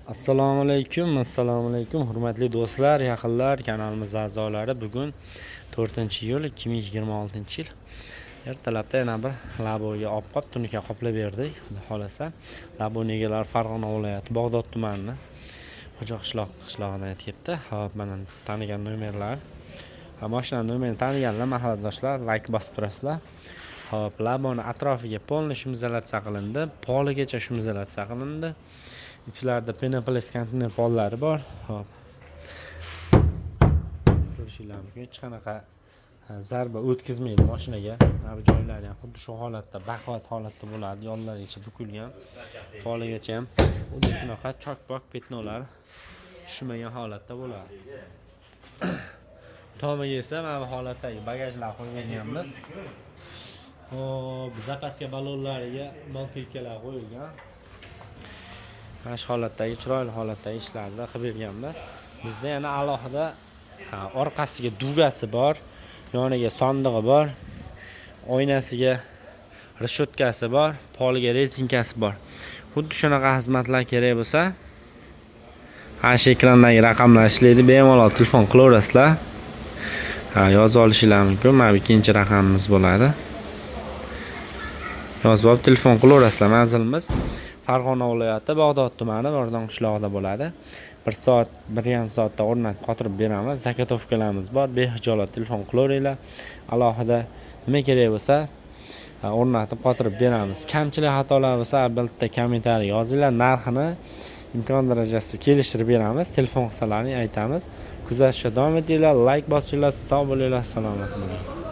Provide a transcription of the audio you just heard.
Assalomu alaykum, assalomu alaykum, hurmatli do'stlar, yaqinlar, kanalimiz a'zolari. Bugun 4-iyul 2026-yil. Ertalabda yana bir Laboga olib qolib, tunuka qoplab berdik, xudo xohlasa. Laboni egalari Farg'ona viloyati Bag'dod tumanini Xo'jaqishloq qishlog'idan aytib. Hop, mana tanigan nomerlar. Ha, mashina nomerini taniganlar, mahalladoshlar, layk bosib turasizlar. Hop, Laboni atrofiga полный шумоизоляция qilindi, poligacha шумоизоляция qilindi. Ichlarida пенопласт konteyner pollari bor. Hop, ko'rishinglar mumkin, hech qanaqa zarba o'tkazmaydi mashinaga. Mana bu joylari ham xuddi shu holatda, baquvvat holatda bo'ladi. Yonlarigacha bukilgan, poligacha ham xuddi shunaqa chok pok, пятно lar tushmagan holatda bo'ladi. Tomiga esa mana bu holatdagi bagajlar qo'yib berganmiz. Hop, запаска ballonlariga boltikalar qo'yilgan. Mana shu holatdagi, chiroyli holatdagi ishlarni qilib berganmiz. Bizda yana alohida, orqasiga дуга si bor, yoniga sondig'i bor, oynasiga решётка si bor, poliga резинка si bor. Xuddi shunaqa xizmatlar kerak bo'lsa, mana shu ekrandagi raqamlar ishlaydi, bemalol telefon qilaverasizlar. Ha, yozib olishinglar mumkin. Mana bu ikkinchi raqamimiz bo'ladi. Yozib olib telefon qilaverasizlar. Manzilimiz Farg'ona viloyati, Bag'dod tumani, Vardon qishlog'ida bo'ladi. 1 soat, 1,5 soatda o'rnatib, qotirib beramiz. Заготовка larimiz bor, behijolat telefon qilaveringlar. Alohida nima kerak bo'lsa, o'rnatib, qotirib beramiz. Kamchilik, xatolar bo'lsa, albatta kommentariy yozinglar. Narxini imkon darajasida kelishtirib beramiz. Telefon qilsalaring, aytamiz. Kuzatishda davom etinglar, layk bosinglar. Sog' bo'linglar, salomat bo'linglar.